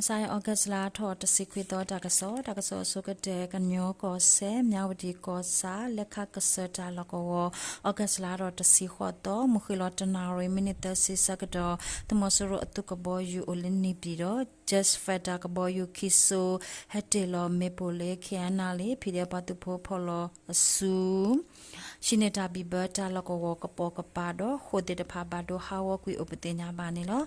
စဲး August လါထီၣ်တဆံခွံသီ တၢ်ကစီၣ်, တၢ်ကစီၣ်အဆိကတၢၢ် ကညီကီၢ်စဲၣ် မၠးဝတံၣ်ကီၢ်ဆၣ် လဲခါကစၢၢ်တၢ်လီၢ်ကဝီၤ August လါထီၣ်တဆံဃိးသီ မုၢ်ဃ့ၢ်လီၤတနၣ်ရံၣ် မံးနံးသၢဆံဆၢကတီၢ် သုးမီၤစိရိၤအသုးကဘီယူၤအိၣ်လၢနံၣ်ပံၣ်ဒီး Jet Fighter ကဘီယူၤခံစိၤ ဟဲတ့ၢ်လီၤမ့ၣ်ပိၢ်လၢ ခ့ၣ်အဲၣ်နၣ်လ့ၣ် ဖံးဒဲးပှၤသုးဖိဖီၣ်လီၤအစု ဟံးန့ၢ်တၢ်ဘံၣ်ဘၢတၢ်လီၢ်ကဝီၤကပိာ်ကပၤဒီး ဃိာ်သ့ၣ်တဖၣ်ဘၣ်ဒိဟးဂီၤကွံာ်အိၣ်ပသ့ၣ်ညါဘၣ်န့ၣ်လီၤ.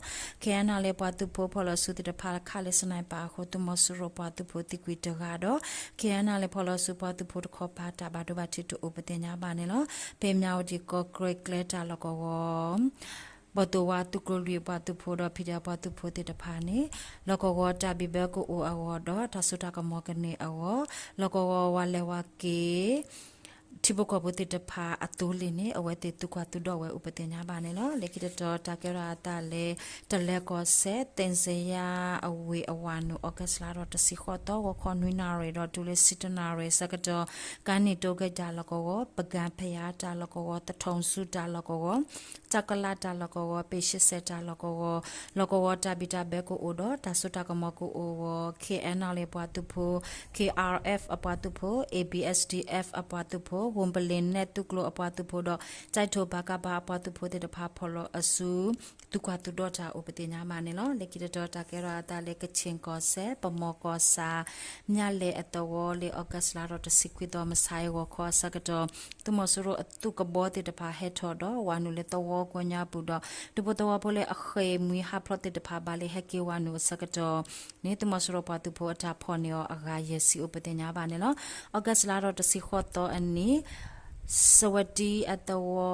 ခ့ၣ်အဲၣ်နၣ်လ့ၣ် ပှၤသုးဖိဖီၣ်လီၤစုသ့ၣ်တဖၣ်ခးလၢ sniper အဃိ သုးမီၤစိရိၤပှၤသုးဖိသံကွံာ်တဂၤဒီး ခ့ၣ်အဲၣ်နၣ်လ့ၣ် ဖီၣ်လီၤစုပှၤသုးဖိတခီပၤတၢ်ဘၣ်ဒိဘၣ်ထံးတအိၣ်ပသ့ၣ်ညါဘၣ်န့ၣ်လီၤ. ဖဲမၠးဝတံၣ်ကီၢ်ကရ့ၣ်ကျဲတၢ်လီၢ်ကဝီၤ ဘီၣ်သိၣ်ဝါသုးကျိၤလွံၢ်အပှၤသုးဖိဒီး ဖံးဒဲးပှၤသုးဖိသ့ၣ်တဖၣ်န့ၣ် လီၢ်ကဝီၤတၢ်ဘံၣ်ဘၢကအိၣ်အဂီၢ်ဒီး တၢ်စိတၢ်ကမီၤကန့ၢ်အဂီၢ် လီၢ်ကဝီၤဝၤလဲၤဝၤက့ၤ ထံဖိကီၢ်ဖိသ့ၣ်တဖၣ်အသိလ့ၣ်န့ၣ် အဝဲသ့ၣ်သုးကွၢ်သုးဒီးဝဲအိၣ်ပသ့ၣ်ညါဘၣ်န့ၣ်လီၤ. လၢခံတတီၤတၢ်ကဲထီၣ်အသးလၢ တလဲၤကီၢ်စဲၣ် သ့ၣ်စယါအဝ့ၢ်အဝၤနုာ် August လါထီၣ်တဆံဃိးသီ ဂီၤခီနွံနၣ်ရံၣ်ဒီးတုၤလၢဆံတၢနၣ်ရံၣ်ဆၢကတီၢ် ကါနံၣ်တိက့ၢ်တၢ်လီၢ်ကဝီၤ ပကၣ်ဖယါတၢ်လီၢ်ကဝီၤ သထိၣ်စူတၢ်လီၢ်ကဝီၤ တၢ်ကလးတၢ်လီၢ်ကဝီၤ ပ့ၢ်ရှ့စဲးတၢ်လီၢ်ကဝီၤ လီၢ်ကဝီၤတၢ်ဘံၣ်တၢ်ဘၢကအိၣ်ဒီး တၢ်စိတၢ်ကမီၤကအိၣ်အဂီၢ် ခ့ၣ်အဲၣ်နၣ်လ့ၣ်ပှၤသုးဖိ ခ့ၣ်အါအ့ၣ်ပှၤသုးဖိ ABSDF အပှၤသုးဖိ ဝူပလ့ၤနဲၣ်သုးကျိၤအပှၤသုးဖိဒီး ကၠဲးထိၣ်ပၣ်ကၣ်ပၣ်အပှၤသုးဖိသ့ၣ်တဖၣ်ဖီၣ်လီၤအစု သုးကွၢ်သုးဒီးတၢ်အိၣ်ပသ့ၣ်ညါဘၣ်န့ၣ်လီၤ. လၢခံတတီၤတၢ်ကဲထီၣ်အသးလၢ ကခ့ၣ်ကီၢ်စဲၣ် ပမီၢ်ကီၢ်ဆၣ် မၠးလဲၣ်အသဝီလၢ August လါထီၣ်တဆံခွံသီ မုၢ်ဆါအံၤဂီၤခီအဆၢကတီၢ် သုးမီၤစိရိၤအသုးကဘီသ့ၣ်တဖၣ်ဟဲထီၣ်ဒီး ဝၤနုာ်လၢသဝီကိးညါပူၤဒီး ဒူဖိသဝီဖိလၢအဃ့ၢ်မှံဟးဖျိးသ့ၣ်တဖၣ်ဘၣ်လၢဟဲက့ၤဝၤနုာ်အဆၢကတီၢ်န့ၣ် သုးမီၤစိရိၤပှၤသုးဖိအတၢ်ဖီၣ်န့ၢ်အီၤအဂၤယဲၢ်ဆံအိၣ်ပသ့ၣ်ညါဘၣ်န့ၣ်လီၤ. August လါထီၣ်တဆံဃိးသီအနံၤ စဝတံအသဝီ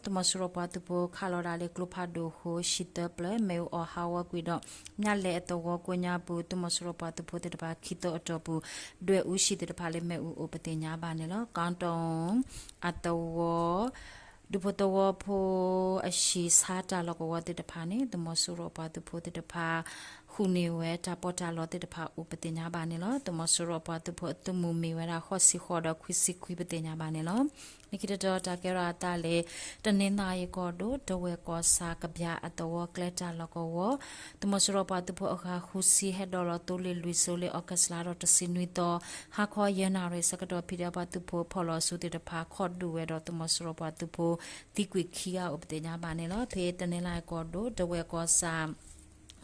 သုးမီၤစိရိၤပှၤသုးဖိခးလီၤဒၣ်လၢကျိဖးဒိၣ်အဃိ ဟံၣ်သၢပျၢၤ မ့ၣ်အူအီၣ်ဟးဂီၤကွံာ်ဒီး မၠးလဲၣ်အသဝီကိးညါပူၤ သုးမီၤစိရိၤပှၤသုးဖိသ့ၣ်တဖၣ်ခံသီအတီၢ်ပူၤ ဒွဲၣ်အူဟံၣ်သ့ၣ်တဖၣ်လၢမ့ၣ်အူအိၣ်ပသ့ၣ်ညါဘၣ်န့ၣ်လီၤ. ကၣ်တိၣ်အသဝီ ဒူဖိသဝီဖိအဟံၣ်ဆါတၢ်လီၢ်ကဝီၤသ့ၣ်တဖၣ်န့ၣ် သုးမီၤစိရိၤပှၤသုးဖိသ့ၣ်တဖၣ် ဃုာ်န့ၢ်ဝဲတၢ်ပီးတၢ်လီသ့ၣ်တဖၣ်အိၣ်ပသ့ၣ်ညါဘၣ်န့ၣ်လီၤ. သုးမီၤစိရိၤပှၤသုးဖိအသုးမုၢ်မ့ၢ်ဝဲဒၣ်ဃိးဆံဃိးဒီးခွံဆံခွံပသ့ၣ်ညါဘၣ်န့ၣ်လီၤ. လၢခံတတီၤတၢ်ကဲထီၣ်အသးလၢ တနီသရံၣ်ကီၢ်ဒိၣ် တဝဲၢ်ကီၢ်ဆၣ် ကဘျၣ်အသဝီကျဲတၢ်လီၢ်ကဝီၤ သုးမီၤစိရိၤပှၤသုးဖိအဂၤဃုဆံဟဲဒိးလီၤသိလ့ၣ်လွံၢ်စိၤလၢ August လါထီၣ်တဆံနွံသီ ဟါခီယဲၢ်နၣ်ရံၣ်ဆၢကတီၢ် ဖံးဒဲးပှၤသုးဖိဖီၣ်လီၤအစုသ့ၣ်တဖၣ် ခီၣ်ဒုးဝဲဒီးသုးမီၤစိရိၤပှၤသုးဖိ သံကွံာ်ခံဂၤအိၣ်ပသ့ၣ်ညါဘၣ်န့ၣ်လီၤ. ဖဲတနီသရံၣ်ကီၢ်ဒိၣ် တဝဲၢ်ကီၢ်ဆၣ်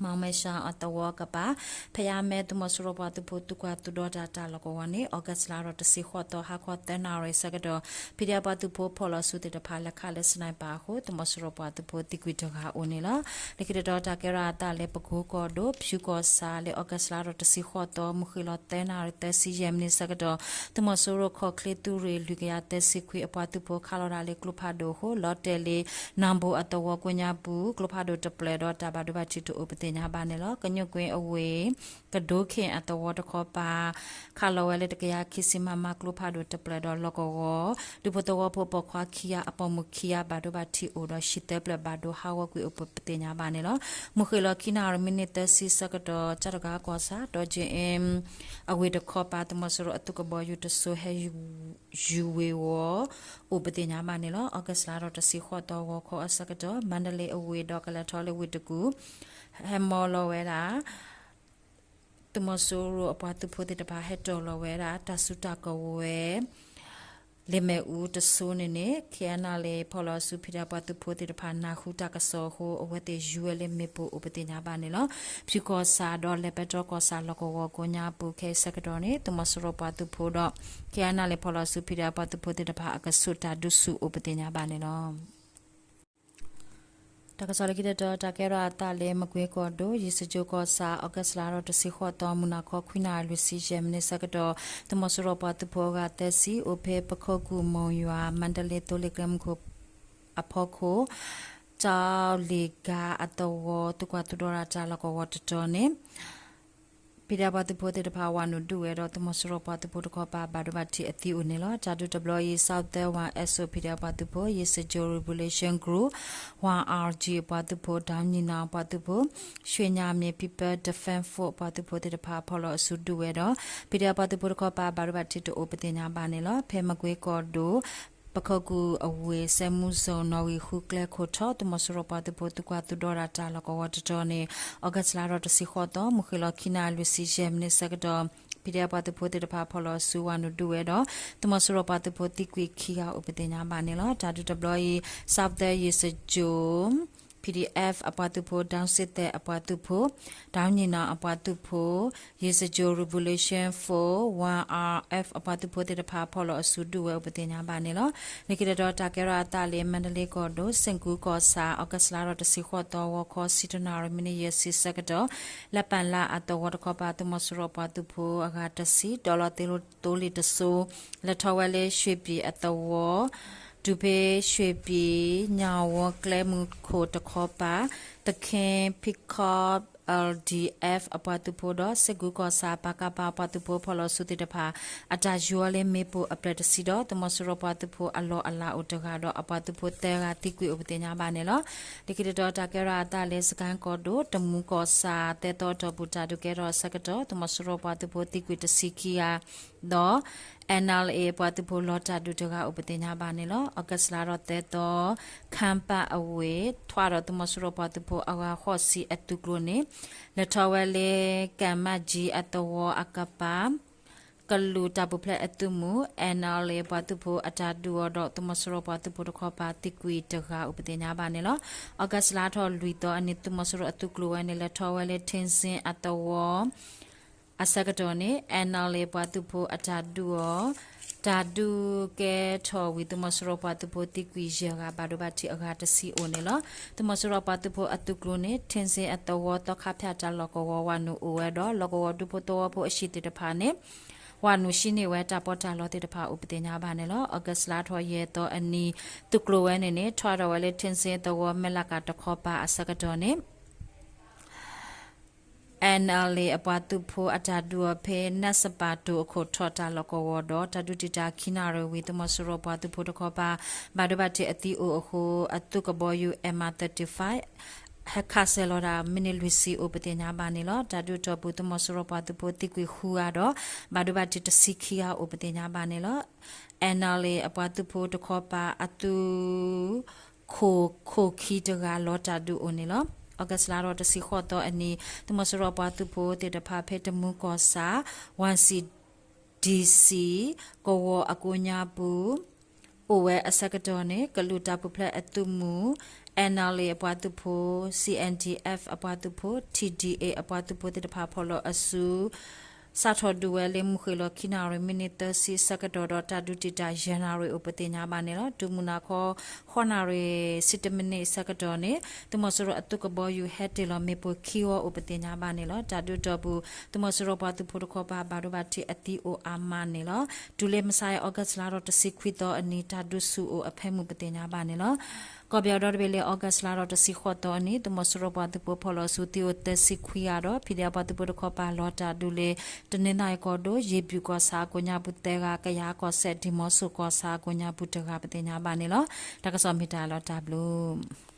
မီၤမဲၡါအသဝီကပၤ ဖဲယါမဲသုးမီၤစိရိၤပှၤသုးဖိသုးကွၢ်သုးဒီးတၢ်တၢ်လီၢ်ကဝီၤန့ၣ် August လါထီၣ်တဆံဃိးသီ ဟါခီသၢနၣ်ရံၣ်ဆၢကတီၢ် ဖံးဒဲးပှၤသုးဖိဖီၣ်လီၤအစုသ့ၣ်တဖၣ် လဲၤခးလၢ sniper အဃိ သုးမီၤစိရိၤပှၤသုးဖိသံကွံာ်တဂၤအိၣ်န့ၣ်လီၤ. လၢခံတတီၤတၢ်ကဲထီၣ်အသးလၢ ပကိကီၢ်ဒိၣ် ဖၠူကီၢ်ဆၣ်လၢ August လါထီၣ်တဆံဃိးသီ မုၢ်ဃ့ၢ်လီၤသၢနၣ်ရံၣ်သၢဆံယဲၢ်မံးနံးဆၢကတီၢ် သုးမီၤစိရိၤခီၣ်ချ့သုးရ့ၣ်လွံၢ်ကယၤသၢဆံခွံအပှၤသုးဖိခးလီၤဒၣ်လၢကျိဖးဒိၣ်အဃိ လီၤတဲာ်လၢ နၢ်ဘိၣ်အသဝီကိးညါပူၤ ကျိဖးဒိၣ်တဖျၢၣ်ဒီးတၢ်ဘၣ်ဒိဘၣ်ထံးတအိၣ်ပသ့ၣ်ညါဘၣ်န့ၣ်လီၤ. ကညူၣ်ကွ့အဝ့ၢ် ကဒိခ့ၣ်အသဝီတခီပၤ ခးလီၤဝဲလၢတကယၤခံဆံ မမ ကျိဖးဒိၣ်တဖျၢၣ်ဒီးလီၢ်ကဝီၤ ဒူဖိသဝီဖိပိာ်ခွါခံဂၤအပိာ်မုၣ်ခံဂၤဘၣ်ဒိဘၣ်ထံးအိၣ်ဒီး ဟံၣ်သၢပျၢၤဘၣ်ဒိဟးဂီၤကွံာ်အိၣ်ပသ့ၣ်ညါဘၣ်န့ၣ်လီၤ. မုၢ်ဃ့ၢ်လီၤခံနၣ်ရံၣ်မံးနံးသၢဆံဆၢကတီၢ် ကၠီတဂၤကီၢ်ဆၣ် ဒီး ကၠ့အ့ အဝ့ၢ်တခီပၤ သုးမီၤစိရိၤအသုးကဘီယူၤတစိၤဟဲ ယူၤဝ့ၤဝီၤ အိၣ်ပသ့ၣ်ညါဘၣ်န့ၣ်လီၤ. August လါထီၣ်တဆံဃိးသီဂီၤခီအဆၢကတီၢ် မါဒလ့အဝ့ၢ်ဒီးကလဲၤထီၣ်လၢဝ့ၢ်တကူၣ် ဟဲမီလီၤဝဲဒၣ် သုးမီၤစိရိၤအပှၤသုးဖိသ့ၣ်တဖၣ်ဟဲတီၢ်လီၤဝဲဒၣ် တၢ်စုတၢ်ကဝဲၤ လ့ၣ်မ့ၣ်အူတစိၤန့ၣ်န့ၣ် ခ့ၣ်အဲၣ်နၣ်လ့ၣ် ဖီၣ်လီၤအစုဖံးဒဲးပှၤသုးဖိသ့ၣ်တဖၣ် နၢ်ဟူတၢ်ကစီၣ်အဃိ အဝဲသ့ၣ်ယူၤဝဲလၢမ့ၣ်ပိၢ်အိၣ်ပသ့ၣ်ညါဘၣ်န့ၣ်လီၤ. ဖၠူကီၢ်ဆၣ်ဒီးလဲၤပဲတြီကီၢ်ဆၣ်လီၢ်ကဝီၤကိးညါပူၤခဲအံၤဆၢကတီၢ်န့ၣ် သုးမီၤစိရိၤပှၤသုးဖိဒီး ခ့ၣ်အဲၣ်နၣ်လ့ၣ် ဖီၣ်လီၤအစုဖံးဒဲးပှၤသုးဖိသ့ၣ်တဖၣ်အကဆူးတၢ်ဒုးဆူၣ်အိၣ်ပသ့ၣ်ညါဘၣ်န့ၣ်လီၤ. တၢ်ကစီၣ်လၢခံတတီၤ တၢ်ကဲထီၣ်အသးလၢမကွ့ကီၢ်ဒိၣ် ယ့ၣ်စကၠိကီၢ်ဆၣ် August လါထီၣ်တဆံဃိးသီ မုၢ်နၤခီခွံနၣ်ရံၣ်လွံၢ်ဆံယဲၢ်မံးနံးဆၢကတီၢ် သုးမီၤစိရိၤပှၤသုးဖိအဂၤသၢဆံ အိၣ်ဖဲပခိၣ်ကူၣ်မိၢ်ယွၤ မါဒလ့သိလ့ၣ်ကျဲမုၢ်ခိၣ်အဖီခိၣ် ကၠီလ့ၣ်ကၤအသဝီ သုးကွၢ်သုးဒီးတၢ်လီၢ်ကဝီၤတတီၤန့ၣ် ဖံးဒဲးပှၤသုးဖိသ့ၣ်တဖၣ် ဝၤနုာ်ဒုးဝဲဒီး သုးမီၤစိရိၤပှၤသုးဖိတခီပၤ ဘၣ်ဒိဘၣ်ထံးအသံအိၣ်န့ၣ်လီၤ. တၢ်ဒုးတဘျီအံၤ Southern One S O ဖံးဒဲးပှၤသုးဖိ ယ့ၣ်စကၠိ Revolution Group One R G အပှၤသုးဖိ ဒီနံၣ်နီၣ်အပှၤသုးဖိ ရွှ့ၣ်ညါမ့ၣ် People Defense Force အပှၤသုးဖိသ့ၣ်တဖၣ် ဖီၣ်လီၤအစုဒုးဝဲဒီး ဖံးဒဲးပှၤသုးဖိတခီပၤ ဘၣ်ဒိဘၣ်ထံးတအိၣ်ပသ့ၣ်ညါဘၣ်န့ၣ်လီၤ. ဖဲမကွ့ကီၢ်ဒိၣ် ပခိၣ်ကူၣ်အဝ့ၢ် စဲမူစိၣ် နီၣ်ဂံၢ်ဃုကျဲခိၣ်ထီၣ် သုးမီၤစိရိၤပှၤသုးဖိ သုကွၢ်သုးဒီတၢ်လီၢ်ကဝီၤတတီၤန့ၣ် August လါထီၣ်တဆံဃိးသီ မုၢ်ဃ့ၢ်လီၤခံနၣ်ရံၣ်လွံၢ်ဆံယဲၢ်မံးနံးဆၢကတီၢ် ပံၤဒဲးပှၤသုးဖိသ့ၣ်တဖၣ်ဖီၣ်လီၤအစုဝၤနုာ်ဒုးဝဲဒီး သုးမီၤစိရိၤပှၤသုးဖိသံကွံာ်ခံဂၤအိၣ်ပသ့ၣ်ညါဘၣ်န့ၣ်လီၤ. တၢ်ဒုးတဘျီအံၤ Southern ယ့ၣ်စကၠိၣ် PDF အပှၤသုးဖိ ဒီစ့သဲးအပှၤသုးဖိ ဒီနံၣ်နီၣ်အပှၤသုးဖိ ယ့ၣ်စကၠိၣ် Revolution Force one R F အပှၤသုးဖိသ့ၣ်တဖၣ် ဖီၣ်လီၤအစုဒုးဝဲအိၣ်ပသ့ၣ်ညါဘၣ်န့ၣ်လီၤ. လၢခံတတီၤ တၢ်ကဲထီၣ်အသးလၢ မါဒလ့ကီၢ်ဒိၣ် စ့ၣ်ကူကီၢ်ဆၣ် August လါထီၣ်တဆံဃိးသီ ဂီၤခီဆံတနၣ်ရံၣ် မံးနံးယဲၢ်ဆံဆၢကတီၢ် လၢပၣ်လါအသဝီတခီပၤ သုးမီၤစိရိၤပှၤသုးဖိအဂၤတဆံ ဒီးလီၤသ့ၣ်လိာ်သိလ့ၣ်တစိၤ လဲၤထီၣ်ဝဲလၢ ရွှေပြည် အသဝီ တုၤဖဲ ရွှေပြည် ညောင်ဝင်း ကျဲမုၢ်ခိၣ်တခီပၤ သခ့ Peacock L D F အပှၤသုးဖိဒီး စ့ၣ်ကူကီၢ်ဆၣ် ပကဖ အပှၤသုးဖိဖီၣ်လီၤအစုသ့ၣ်တဖၣ် အတၢ်ယူၤအီၤလၢမ့ၣ်ပိၢ်အဖျၢၣ်တဆံဒီး သုးမီၤစိရိၤပှၤသုးဖိအလီၢ်အလၤအိၣ်တဂၤဒီး အပှၤသုးဖိသၢဂၤသံကွံာ်အိၣ်ပသ့ၣ်ညါဘၣ်န့ၣ်လီၤ. လၢခံတတီၤ တၢ်ကဲထီၣ်အသးလၢ စကဲၣ်ကီၢ်ဒိၣ် တမူကီၢ်ဆၣ် သၢသီအတီၢ်ပူၤ တၢ်ဒုးကဲထီၣ်အဆၢကတီၢ် သုးမီၤစိရိၤပှၤသုးဖိသံကွံာ်တဆံခံဂၤ ဒီး NLA အပှၤသုးဖိလီၤတၢ်ဒုးတဂၤအိၣ်ပသ့ၣ်ညါဘၣ်န့ၣ်လီၤ. August လါထီၣ်သၢသီ ခၢမ်းပၣ်အဝ့ၢ် ထွဲဒီးသုးမီၤစိရိၤပှၤသုးဖိအဂၤဃိးဆံအသုးကျိၤန့ၣ် လဲၤထီၣ်ဝဲလၢ ကၣ်မၣ်ကၠံအသဝီအကပၤ ကလူးတၢ်ပူၤဖျဲးအသုးမုၢ် NLA အပှၤသုးဖိအတၢ်ဒုးအီၤဒီး သုးမီၤစိရိၤပှၤသုးဖိတခီပၤသံကွံာ်တဂၤအိၣ်ပသ့ၣ်ညါဘၣ်န့ၣ်လီၤ. August လါထီၣ်လွံၢ်သီအနံၤ သုးမီၤစိရိၤအသုးကျိၤဝဲန့ၣ် လဲၤထီၣ်ဝဲလၢ ထ့စ့အသဝီ အဆၢကတီၢ်န့ၣ် NLA ပှၤသုးဖိအတၢ်ဒုးအီၤ တၢ်ဒုးကဲထီၣ်ဝံၤ သုးမီၤစိရိၤပှၤသုးဖိသံကွံာ်ယဲၢ်ဂၤ ဘၣ်ဒိဘၣ်ထံးအဂၤတဆံအိၣ်န့ၣ်လီၤ. သုးမီၤစိရိၤပှၤသုးဖိအသုးကျိၤန့ၣ် ထ့စ့အသဝီ သီခါဖၠၣ်တၢ်လီၢ်ကဝီၤဝၤနုာ်အိၣ်ဝဲဒီး လီၢ်ကဝီၤဒူဖိသဝီဖိအဟံၣ်သ့ၣ်တဖၣ်န့ၣ် ဝၤနုာ်ဟံးန့ၢ်ဝဲတၢ်ပီးတၢ်လီသ့ၣ်တဖၣ်အိၣ်ပသ့ၣ်ညါဘၣ်န့ၣ်လီၤ. August လါထီၣ်ယဲၢ်သီအနံၤ သုးကျိၤဝဲန့ၣ်န့ၣ် ထွဲထီၣ်ဝဲလၢ ထ့စ့သဝီ မဲၢ်လးကၣ်တခီပၤအဆၢကတီၢ်န့ၣ် NLA အပှၤသုးဖိအတၢ်ဒုးအီၤဖဲ နၢ်စပၣ်တိၤအခိၣ်ထီၣ်တၢ်လီၢ်ကဝီၤဒီး တၢ်ဒုးတံာ်တာ်ခံနၣ်ရံၣ်ဝံၤ သုးမီၤစိရိၤပှၤသုးဖိတခီပၤ ဘၣ်ဒိဘၣ်ထံးအသံအိၣ်အဃိ အသုးကဘီယူၤ M R thirty-five ဟဲခးစဲၤလီၤတၢ် မံးနံးလွံၢ်ဆံအိၣ်ပသ့ၣ်ညါဘၣ်န့ၣ်လီၤ. တၢ်ဒုးအတီၢ်ပူၤ သုးမီၤစိရိၤပှၤသုးဖိသံကွံာ်ဃုဂၤဒီး ဘၣ်ဒိဘၣ်ထံးတဆံခံဂၤအိၣ်ပသ့ၣ်ညါဘၣ်န့ၣ်လီၤ. NLA အပှၤသုးဖိတခီပၤအသုး ခိၣ်ခိၣ်ခံတဂၤလီၤတၢ်ဒုးအိၣ်န့ၣ်လီၤ. August လါထီၣ်တဆံဃိးသီအနံၤ သုးမီၤစိရိၤပှၤသုးဖိသ့ၣ်တဖၣ်ဖဲ တမူကီၢ်ဆၣ် ဝၣ်စံၣ် D C ကဝီၤအကိးညါပူၤ အိၣ်ဝဲအဆၢကတီၢ်န့ၣ် ကလူးတၢ်ပူၤဖျဲးအသုးမုၢ် NLA အပှၤသုးဖိ C N D F အပှၤသုးဖိ T D A အပှၤသုးဖိသ့ၣ်တဖၣ်ဖီၣ်လီၤအစု စးထီၣ်ဒုးဝဲလၢမုၢ်ဃ့ၢ်လီၤခံနၣ်ရံၣ် မံးနံးသၢဆံဆၢကတီၢ်ဒီး တၢ်ဒုးတံာ်တာ်ယဲၢ်နၣ်ရံၣ်အိၣ်ပသ့ၣ်ညါဘၣ်န့ၣ်လီၤ. တုၤမုၢ်နၤခီ ဃိးနၣ်ရံၣ်ဆံတၢမံးနံးဆၢကတီၢ်န့ၣ် သုးမီၤစိရိၤအသုးကဘီယူၤဟဲတ့ၢ်လီၤမ့ၣ်ပိၢ်ခံဂီၤအိၣ်ပသ့ၣ်ညါဘၣ်န့ၣ်လီၤ. တၢ်ဒုးအတီၢ်ပူၤ သုးမီၤစိရိၤပှၤသုးဖိတခီပၤ ဘၣ်ဒိဘၣ်ထံးအသံအိၣ်အါမးန့ၣ်လီၤ. တုၤလၢမုၢ်ဆါအံၤ August လါထီၣ်တဆံခွံသီအနံၤ တၢ်ဒုးဆူၣ်အိၣ်အဖၢမုၢ်ပသ့ၣ်ညါဘၣ်န့ၣ်လီၤ. ကီၢ်ပယီၤဒီတဘ့ၣ်လၢ August လါထီၣ်တဆံဃိးသီအနံၤ သုးမီၤစိရိၤပှၤသုးဖိဖီၣ်လီၤအစုသံအိၣ်သၢဆံခွံဂၤဒီး PDF ပှၤသုးဖိတခီပၤလီၤတၢ်ဒုးလၢ တနီသရံၣ်ကီၢ်ဒိၣ် ယ့ၣ်ဘျုးကီၢ်ဆၣ်အကိးညါပူၤသၢဂၤ, ကယၤကီၢ်စဲၣ် ဒံၣ်မီဆိၣ်ကီၢ်ဆၣ်အကိးညါပူၤတဂၤပသ့ၣ်ညါဘၣ်န့ၣ်လီၤ. တၢ်ကစီၣ်မ့ၢ်တၢ်လီၤတၢ်ဘျုး